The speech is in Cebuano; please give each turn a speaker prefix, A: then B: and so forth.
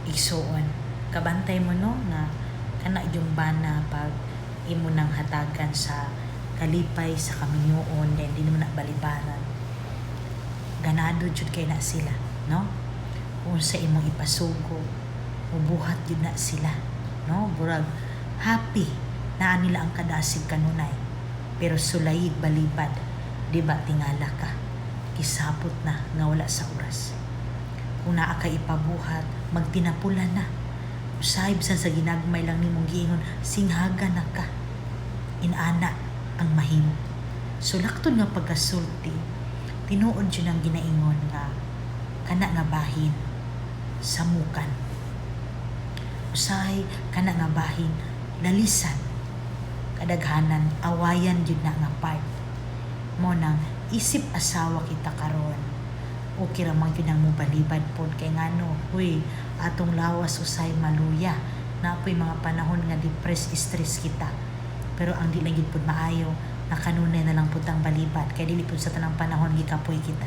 A: Igsuon, kabantay mo, no, nga kana yung bana, pag imo nang hatagan sa kalipay, sa kaminyoon, then di naman na balibaran, ganado jud kay na sila, no? Kung sa imong ipasugo, mubuhat jud na sila, no? Burag happy naa nila ang kadasig kanunay. Pero sulayig balibad, di ba tingala ka, kisapot na nga wala sa oras. Kung naa kay ipabuhat, magtinapula na. Usahay bisan sa ginagmay lang nimong giingon, singhaga na ka. Inana ang mahimo. So laktod nga pagkasulti, tinuod jud ang ginaingon nga kana nga bahin, samukan. Usahay kana nga bahin, lalisan. Kadaghanan awayan jud na nga part. Mo nang isip asawa kita karon, okay ra man gyud ang mobalibad pod, kay ngano, huy, atong lawas usay maluya na po'y mga panahon nga depressed, stress kita. Pero ang di lang gyud pod maayo na kanunay na lang pud tang balibad, kay dili pud sa tanang panahon gikapoy kita.